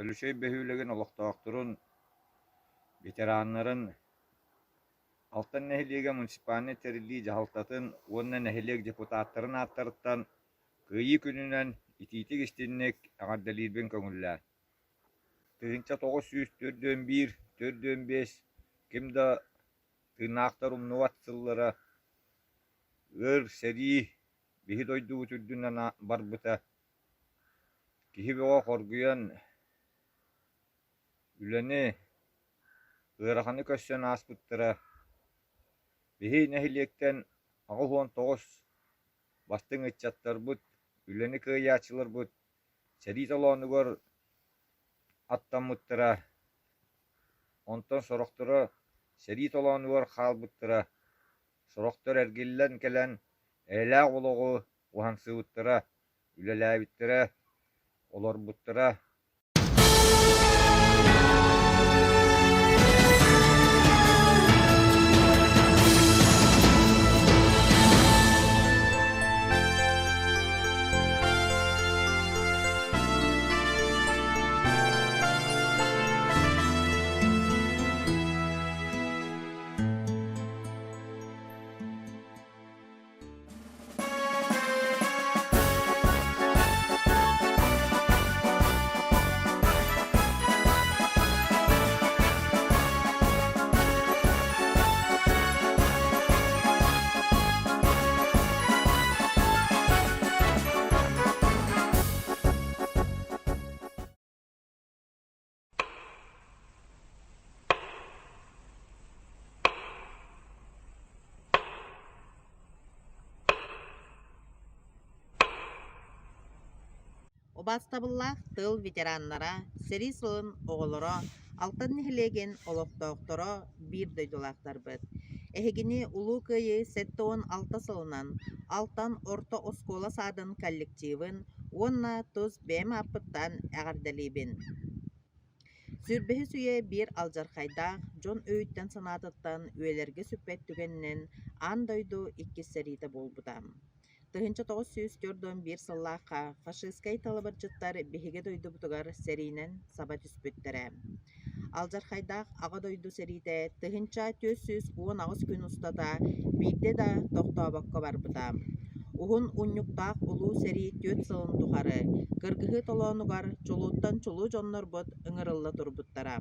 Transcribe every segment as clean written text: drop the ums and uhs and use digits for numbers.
Өлөчөй бөһүөлэгин олохтоохторун, ветераннарын, Алтан нэһилиэгэ муниципальнай тэриллии дьаһалтатын уонна нэһилиэк депутаттарын ааттарыттан Кыайыы күнүнэн итиитик-истинник эҕэрдэлиирбин көҥүллээн. 1941, 45 ким да тыыннаахтар умнубат сыллара ыар сэрии биһи дойдубут үрдүнэн барбыта. Киһи бөҕө хоргуйан үлэни, ыараханы көрсөн ааспыттара. Биһи нэһилиэктэн 89 бастыҥ ыччаттарбыт, үлэни кыайааччыларбыт сэрии толоонугар аттаммыттара, онтон сорохторо сэрии толоонугар хаалбыттара, сорохтор эргиллэн кэлэн эйэлээх олоҕу уһансыбыттара, үлэлээбиттэрэ, олорбуттара. Убаастабыллаах тыыл ветераннара, сэрии сылын оҕолоро, Алтан нэһилиэгин олохтоохторо, биир дойдулаахтарбыт! Эһигини Улуу Кыайыы 76 сылынан Алтан орто оскуола саадын коллективын уонна тус бэйэм ааппыттан эҕэрдэлиибин! Сүүрбэһис үйэ биир алдьархайдаах, дьон өйүттэн-санаатыттан үйэлэргэ сүппэт түгэнинэн аан дойду иккис сэриитэ буолбута. 1941 сыллаахха фашистскай талабырдьыттар биһиги дойдубутугар сэриинэн саба түспүттэрэ. Алдьархайдаах Аҕа дойду сэриитэ 1418 күн устата биирдэ да тохтообокко барбыта. Уһун унньуктаах улуу сэрии түөрт сылын тухары кыргыһыы толоонугар чулууттан чулуу дьоннорбут ыҥырылла турбуттара.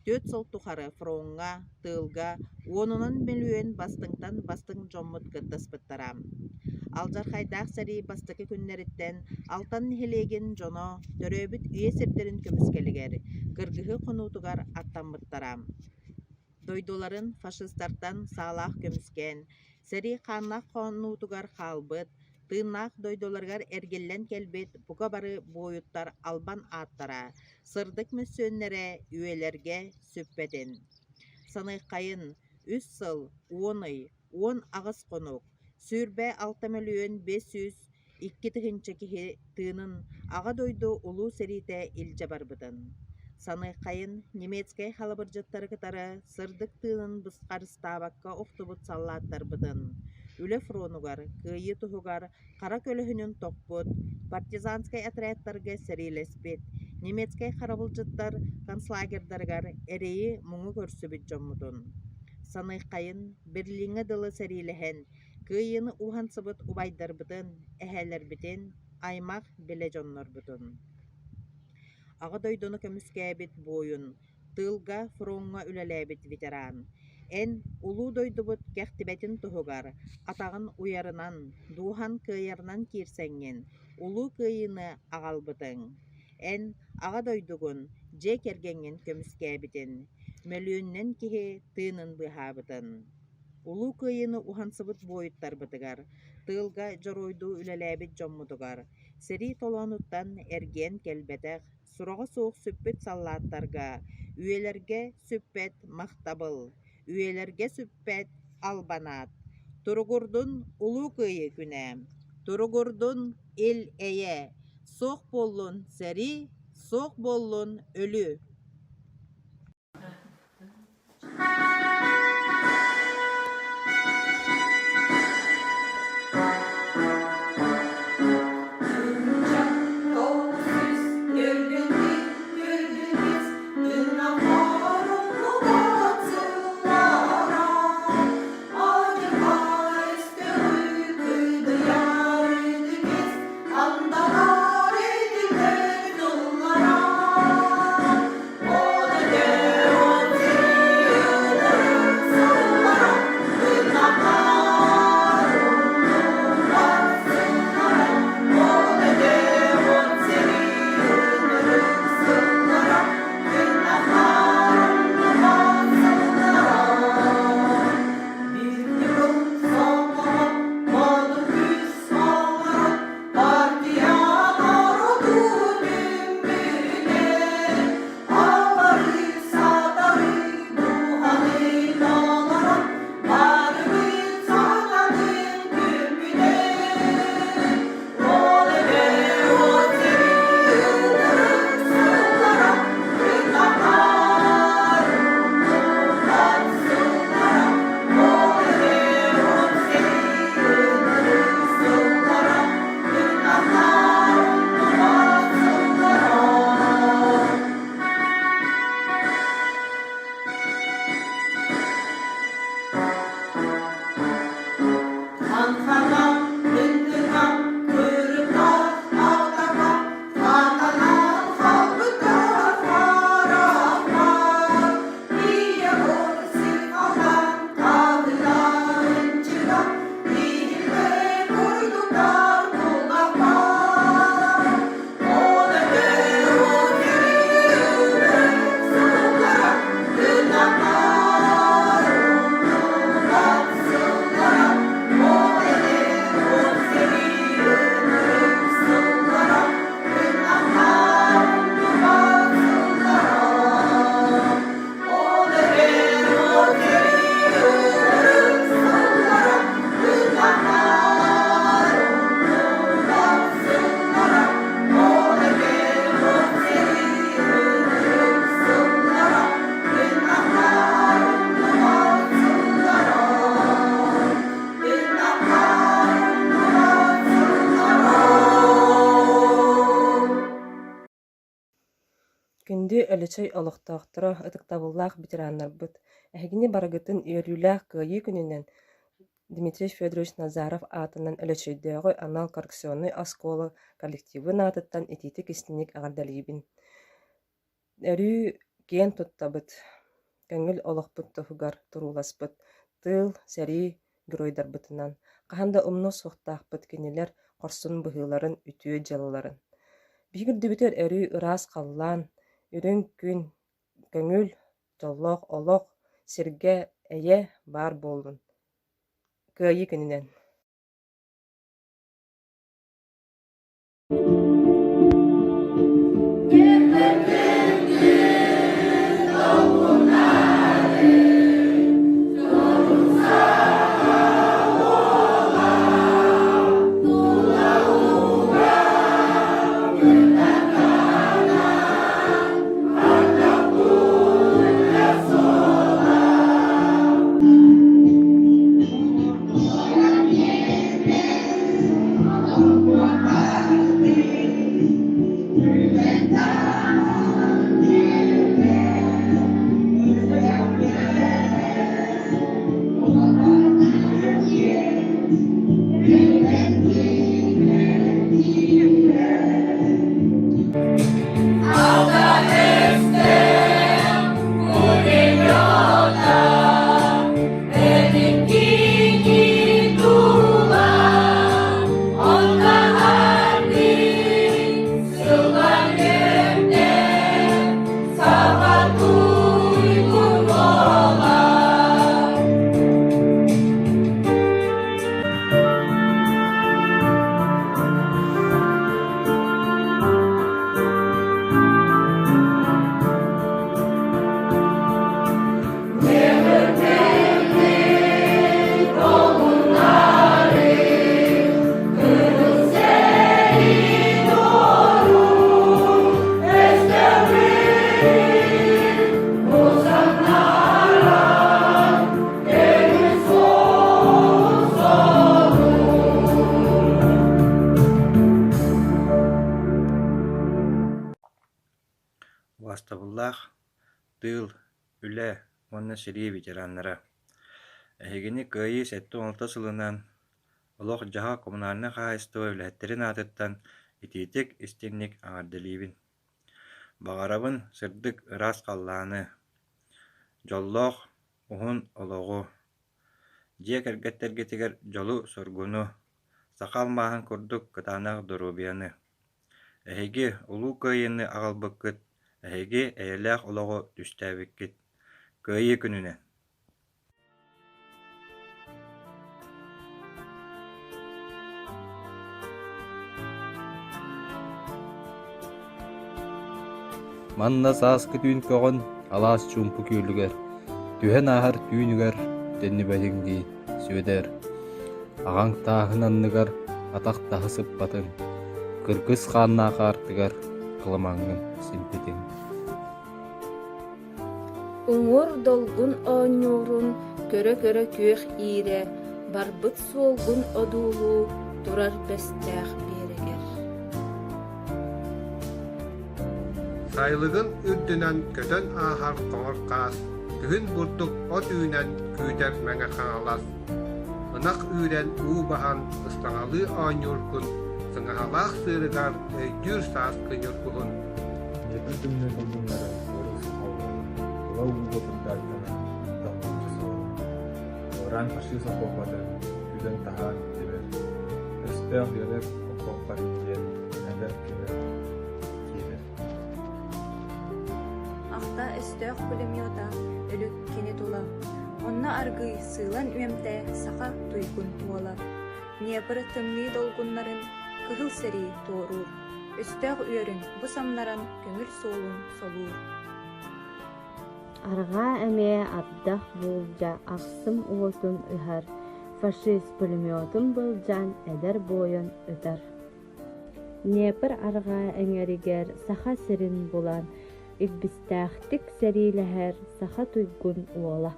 Түөрт сыл тухары фроҥҥа, тыылга уонунан мөлүйүөн бастыҥтан бастыҥ дьоммут кыттыспыттара. Алдьархайдаах сэрии бастакы күннэриттэн Алтан нэһилиэгин дьоно төрөөбүт үйэ сирдэрин көмүскэлигэр, кыргыһыы хонуутугар аттаммыттара. Дойдуларын фашистартан саалаах көмүскээн, сэрии хааннаах хонуутугар хаалбыт, тыыннаах дойдуларыгар эргиллэн кэлбит бука бары буойуттар албан ааттара, сырдык мөссүөннэрэ үйэлэргэ сүппэтин. Саныаххайын, үс сыл, уон ый, 18 хонук, 26 мөлүйүөн 502 тыһыынча киһи тыынын Аҕа дойду Улуу сэриитэ илдьэ барбытын. Саныаххайын, немецкэй халабырдьыттары кытары сырдык тыынын харыстаабакка охтубут саллааттарбытын, үлэ фронугар Кыайыы туһугар хара көлөһүнүн тохпут, партизанскай отрядтарга сэриилэспит, немецкэй харабылдьыттар концлагердарыгар эрэйи-муҥу көрсүбүт дьоммутун. Саныаххайын, Берлиҥҥэ дылы сэриилэһэн, Кыайыыны уһансыбыт убайдарбытын, эһээлэрбитин, аймах билэ дьоннорбутун. Аҕа дойдуну көмүскээбит буойун, тыылга, фроҥҥа үлэлээбит ветеран, эн улуу дойдубут кэхтибэтин туһугар атаҕын уйарынан, дууһан кыайарынан киирсэҥҥин Улуу Кыайыыны аҕалбытыҥ. Эн Аҕа дойдугун, дьиэ кэргэҥҥин көмүскээбитин, мөлүйүөнүнэн киһи тыынын быыһаабытын. Улуу Кыайыыны уһансыбыт буойуттарбытыгар, тыылга дьоруойдуу үлэлээбит дьоммутугар, сэрии толоонуттан эргийэн кэлбэтэх, сураҕа суох сүппүт саллааттарга үйэлэргэ сүппэт махтабыл, үйэлэргэ сүппэт албан аат! Туругурдун Улуу Кыайыы күнэ! Туругурдун ил-эйэ! Суох буоллун сэрии, суох буоллун өлүү! Өлөчөй олохтоохторо, ытыктабыллаах ветераннарбыт! Эһигини барыгытын үөрүүлээх Кыайыы күнүнэн Дмитрий Федорович Назаров аатынан Өлөчөйдөөҕү анал коррекционнай оскуола коллективын аатыттан итиитик-истиҥник эҕэрдэлиибин! Өрүү киэн туттабыт, көҥүл олохпут туһугар турууласпыт тыыл, сэрии геройдарбытынан хаһан да умнуо суохтаахпыт кинилэр хорсун быһыыларын, үтүө дьыалаларын. Биһиги үрдүбүтүгэр өрүү ыраас халлаан, үрүҥ күн, көҥүл, дьоллоох олох, сиргэ эйэ баар буоллун. Кыайыы күнүнэн! Убаастабыллаах тыыл, үлэ уонна сэрии ветераннара! Эһигини Кыайыы 76 сылынан олох-дьаһах коммунальнай хаһаайыстыба үлэһиттэрин аатыттан итиитик, истиҥник эҕэрдэлиибин! Баҕарабын сырдык, ыраас халлааны, дьоллоох, уһун олоҕу, дьиэ кэргэттэргитигэр дьолу-соргуну, саха алмааһын курдук кытаанах доруобуйаны! Эһиги Улуу Кыайыыны аҕалбыккыт, эһиги эйэлээх олоҕу түстээбиккит. Кыайыы күнүнэн! Манна сааскы түүн көҕөн алаас чуумпу күөлүгэр, түһэн ааһар түүнүгэр төннүбэтиҥ дии, Сүөдэр. Аҕаҥ тааһын анныгар атах таһы сыппатыҥ, кыргыс хааннаах аартыгар кыламаҥҥын симпитиҥ. Уҥуор долгун оонньуурун көрө-көрө күөх иирэ, барбыт суолгун одуулуу турар бэстээх биэрэгэр. Сайылыгын үрдүнэн көтөн ааһар хоҥор хаас, күһүн бурдук от үүнэн күүтэр Мэҥэ Хаҥалас. Ынах үүрэн уу баһан ыстаҥалыы оонньуургун, сыҥаһалаах сыырыгар өйдүүр сааскы ньургуһун. Ньиргий тымныы долгуннары өрүс хаалларан, тула ууга курдааттанан, доһуучча суола. Уораан фашист окуопатын күлэн таһаан тибэр. Өстөөх үөрэр окуоппар диэн эдэр киһи киирэр. Ахта өстөөх пулемета өлүк кини тула. Онно аргыый сыылан үөмтэ саха туйгун уола. Днепр тымныы долгуннарын кыһыл сэрии туоруур. Өстөөх үөрүн бу самнаран көҥүл суолун солуур. Арҕаа эмиэ ардах буулдьа ахсым уотун ыһар, фашист пулеметун былдьаан эдэр буойун ытар. Днепр арҕаа эҥэригэр Саха сирин булан, илбистээхтик сэриилэһэр саха туйгун уола.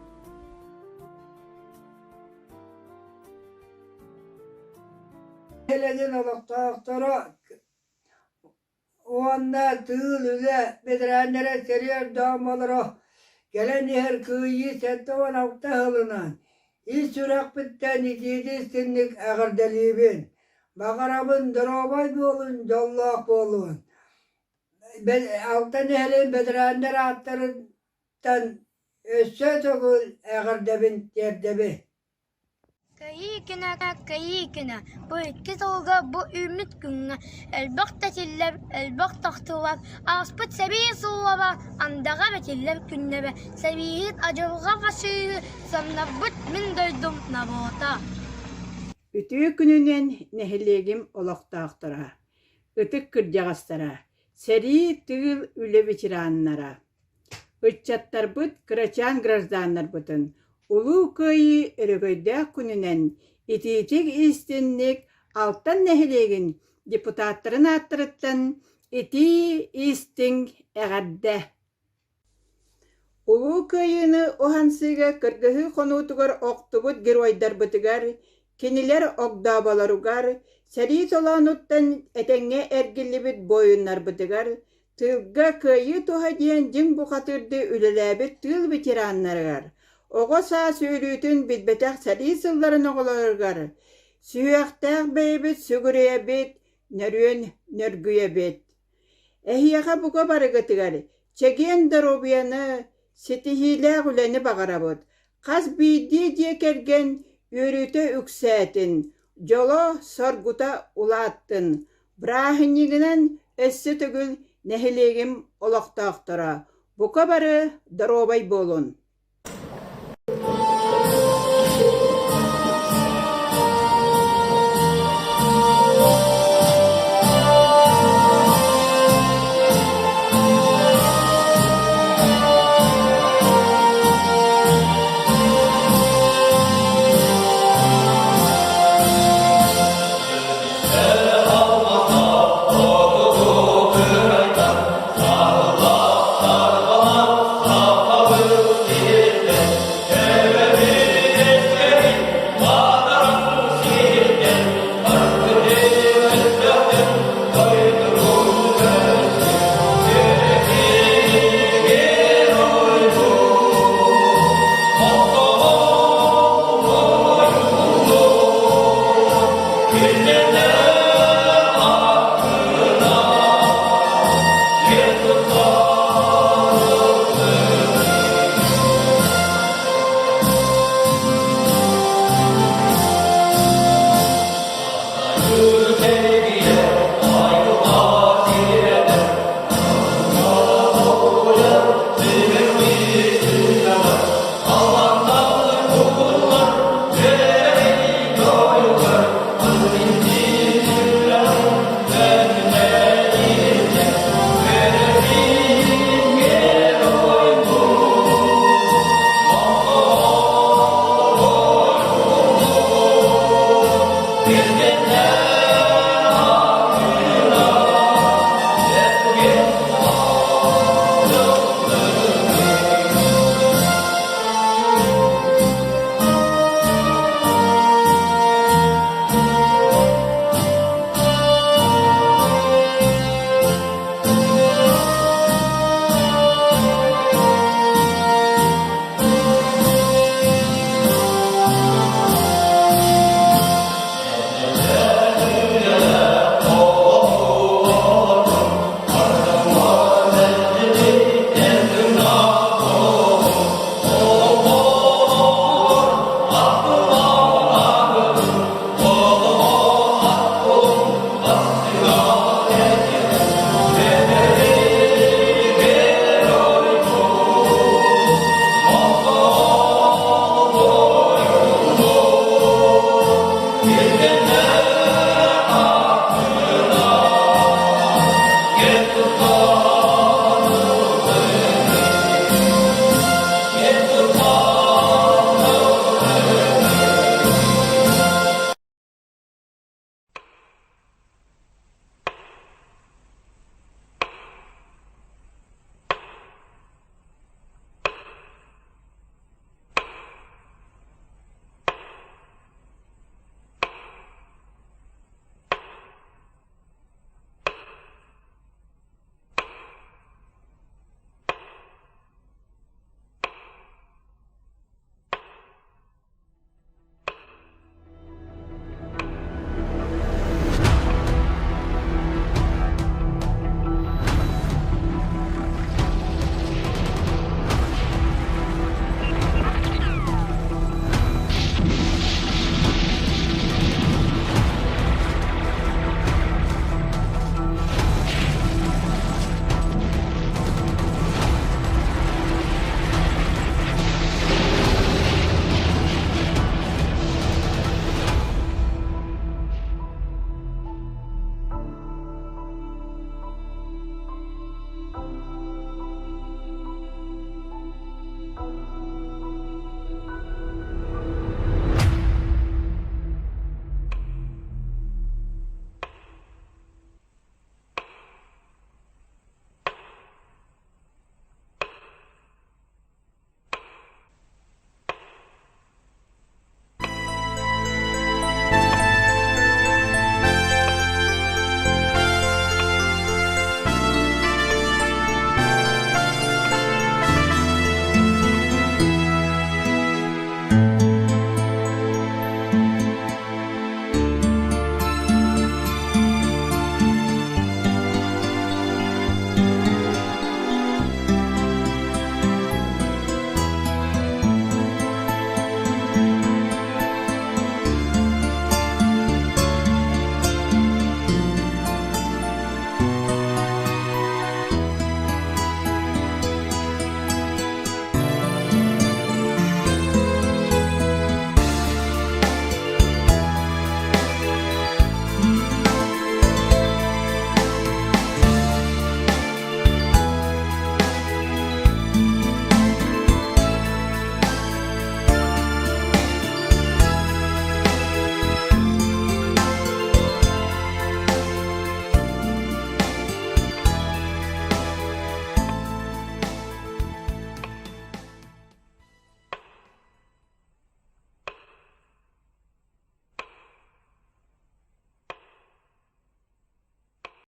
Нэһилиэгин олохтоохторо. уонна тыыл үлэ бэтэрээннэрэ сэрии ордоомолоро кэлэн иһэр Кыайыы 76 сылынан ис сүрэхпиттэн итиитик-истиҥник эҕэрдэлиибин! Баҕарабын доруобай буолун, дьоллоох буолун! Алта нэһилиэк бэтэрээннэр ааттарыттан өссө төгүл эҕэрдэбин тиэрдэбин. Кыайыы күнэ, Кыайыы күнэ, бу икки сылга бу үүммүт күҥҥэ элбэх да этиллэр, элбэх да ахтыллар, ааспыт сэрии сыллара андаҕар этиллэр күннэрэ, сэрииһит адьырҕа фашиһы самнарбыт мин дойдум норуота. Үтүө күнүнэн нэһилиэгим олохтоохторо, ытык кырдьаҕастара, сэрии, тыыл, үлэ ветераннара! Ыччаттарбыт кырачаан гражданнарбытын Улуу Кыайыы өрөгөйдөөх күнүнэн итиитик-истинник Алтан нэһилиэгин депутаттарын ааттарыттан итии-истиҥ эҕэрдэ! Улуу Кыайыыны уһансыыга кыргыһыы хонуутугар охтубут геройдарбытыгар, кинилэр огдооболоругар, сэрии толоонуттан этэҥҥэ эргиллибит буойуннарбытыгар Тыылга кыайыы туһа диэн дьиҥ бухатыырдыы үлэлээбит тыыл ветераннарыгар, оҕо саас үөрүүтүн билбэтэх сэрии сылларын оҕолоругар сүһүөхтээх бэйэбит сүгүрүйэбит, нөрүөн нөргүйэбит. Эһиэхэ бука барыгытыгар чэгиэн доруобуйаны, ситиһиилээх үлэни баҕарабыт. Хас биирдии дьиэ кэргэн үөрүүтэ үксээтин, дьоло-соргута улааттын. Бырааһынньыгынан өссө төгүл нэһилиэгим олохтоохторо, бука бары доруобай буолун!